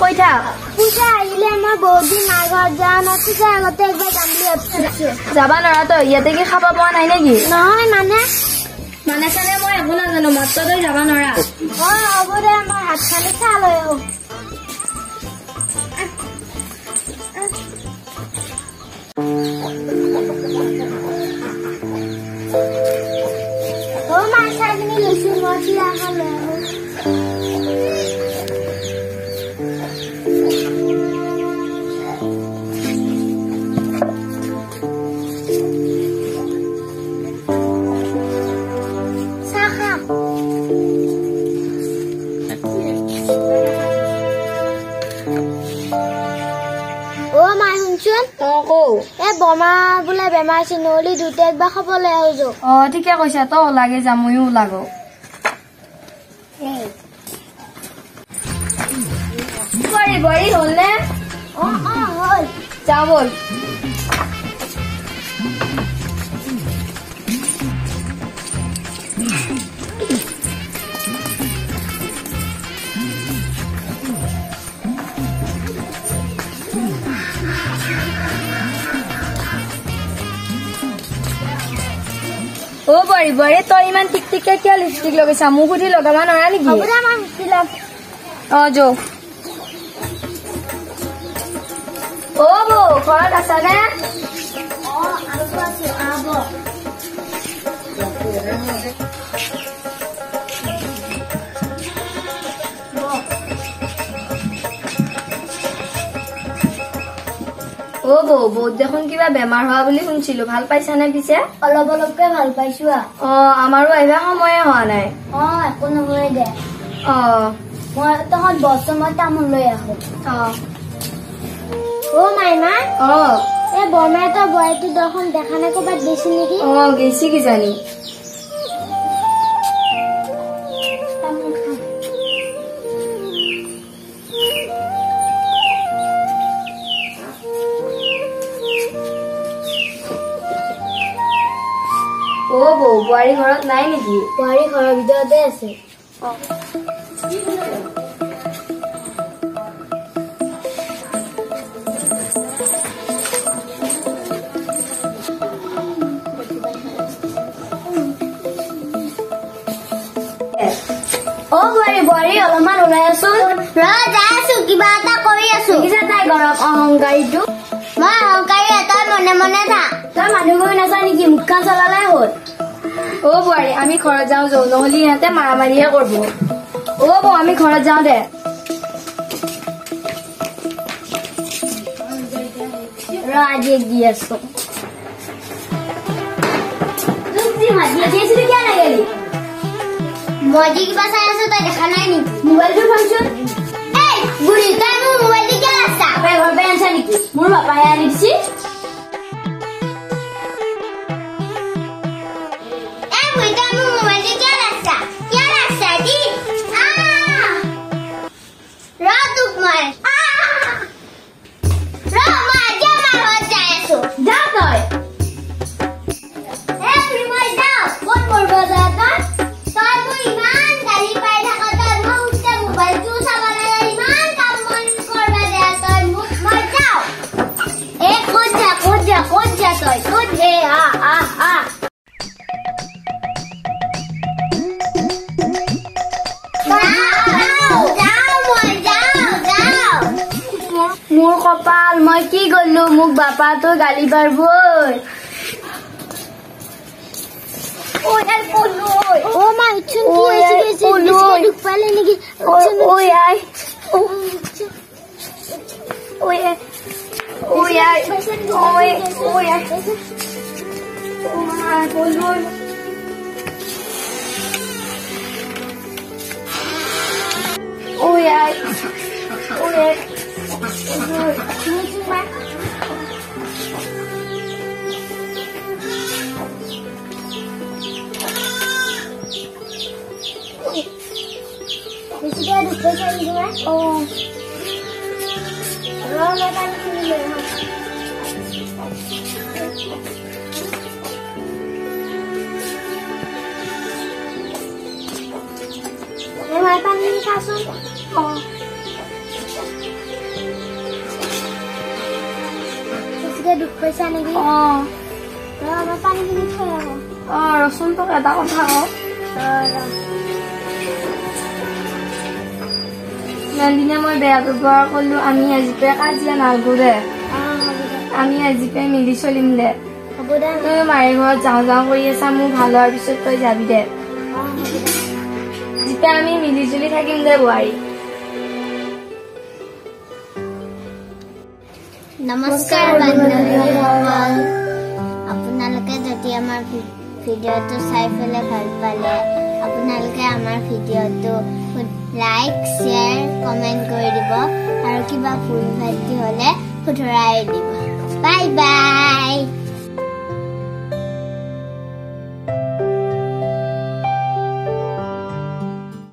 কৈ থাক। পূজা আহিলে মই বহুত দিন মাৰ ঘৰত যোৱা নাই, পূজাৰ আগতে একবাৰ যাম বুলি ভাবিছো। যাবা নোৱাৰা তই? ইয়াতে কি খাব পোৱা নাই নেকি? নহয় মানে মানে চানে মই একো নাজানো, মাত্ৰ তই যাবা নোৱাৰা। অ হ'ব দে, মই হাত খালি চাহ লৈ আহো। অ মা, চাহখিনি লৈছো, মই চিৰা এখন লৈ আহো। চাহ খা। অ মা শুনচোন। অ কও। এই বৰমা বোলে বেমাৰ হৈছে, নহ'লে দুটা একবাৰ খবৰ লৈ আহো যো। অ ঠিকে কৈছা, তই ওলাগে যা, ময়ো ওলাগো। বোৱাৰী বোৱাৰী হ'ল নে? অ অ হ'ল। যাওঁ ব'ল। অ বোৱাৰী বোৱাৰী, তই ইমান টিক টিককে কিয় লিপষ্টিক লগাইছা? মোক সুধি লগাব নোৱাৰা নেকি? হ'ব দে, মই সুধি ল'ম। অ যো। অ বৌ, ঘৰত আছানে? অ আছো আছো, আহ বহ। অ বৌ, বৌত দেখোন কিবা বেমাৰ হোৱা বুলি শুনিছিলো, ভাল পাইছানে পিছে? অলপ অলপকে ভাল পাইছো আ। অ আমাৰো আহিবা সময়ে হোৱা নাই। অ একো নহয় দে। অ মই তহঁত বছৰ মই তামোল লৈ আহো। অ অ মাইনা। অ এই বৰমাহঁতৰ বোৱাৰীটো দেখোন দেখা নাই, ক'ৰবাত গৈছে নেকি? অ গৈছে কিজানি। তামোল খা। অ বৌ, বোৱাৰী ঘৰত নাই নেকি? বোৱাৰী ঘৰৰ ভিতৰতে আছে। অ অ বোৱাৰী বোৱাৰী, অলপমান ওলাই আছোন। ৰ যাই আছো, কিবা এটা কৰি আছো। দেখিছা তাই গৰম অহংকাৰীটো? মই অহংকাৰী, তই মনে মনে থাক। তই মানুহ গৈ নাচা নেকি? মুখখন চলালে হ'ল। অ বোৱাৰী, আমি ঘৰত যাওঁ যৌ, নহ'লে ইহঁতে মাৰামাৰিহে কৰিব। অ বৌ, আমি ঘৰত যাওঁ দে। ৰ আজি দি আছো। তোক যি মাতি আছিলো কিয় নগলি? মই যে কিবা চাই আছো তই দেখা নাই নেকি? মোবাইলটো থৈচোন। এই বুঢ়ী, তই মোৰ মোবাইলটো কিয় আছা? বাপাই ঘৰৰ পৰা আনিছা নেকি? মোৰ বাপাহে আনি দিছি। এই বুঢ়ী, তই মোৰ মোবাইলটো কিয় ৰাখছা? কিয় ৰাখছা দি? আহ! ৰ তোক মই। আহ! ৰ, মই আজিও মাৰ ঘৰত যাই আছো। যা তই। এই বুঢ়ী, মই যাওঁ। ক'ত মৰিব যা তই? তই মোক ইমান গালি পাৰি থাক, তই মই উঠতে মোবাইলটোও চাব লাগে, ইমান কাম বন কৰিব দে তই মোক। মই যাওঁ। এ ক'ত যা, ক'ত যা, ক'ত যা তই? ক'ত? এ আহ আহ আহ। যাওঁ, যাওঁ মই, যাওঁ, যাওঁ। মোৰ কপাল, মই কি কৰিলো? মোক বাপাটো গালি পাৰিব। ঐ আই পলো ঐ। অ মা, উঠচোন, কি হৈছে, কি হৈছে? ঐ, বেছিকে ঐ। দুখ পালে নেকি? ঐ উঠচোন, ঐ আই ঐ আই ঐ আই ঐ ঐ আই ঐ পলো। ঐ আই ঐ আই উঠচোন মা। বেছিকে দুখ পাইছে নেকি মা? অ ৰ, মই পানীখিনি লৈ আহোঁ। এই মা, পানীখিনি খাচোন। অ। দুখ পাইছা নেকি? অ। ৰ, মই পানীখিনি থৈ আহোঁ। অ, ৰচোন, তোক এটা কথা কওঁ। ৰ, ৰ। ইমান দিনে মই বেয়া ব্যৱহাৰ কৰিলো। আমি আজি পৰা কাজিয়া নালগো দে। অ, হ'ব দে। আমি আজি পৰা মিলি চলিম দে। হ'ব দে। তই মায়েৰ ঘৰত যাওঁ যাওঁ কৰি আছা, মোৰ ভাল হোৱাৰ পিছত তই যাবি দে। অ, হ'ব দে। যেতিয়া আমি মিলি জুলি থাকিম দে বোৱাৰী। নমস্কাৰ বান্ধৱীসকল, আপোনালোকে যদি আমাৰ ভিডিঅ'টো চাই পেলাই ভাল পালে, আপোনালোকে আমাৰ ভিডিঅ'টো লাইক, শ্বেয়াৰ, কমেণ্ট কৰি দিব আৰু কিবা ভুল ভ্ৰান্তি হ'লে শুধৰাই দিব। Bye bye.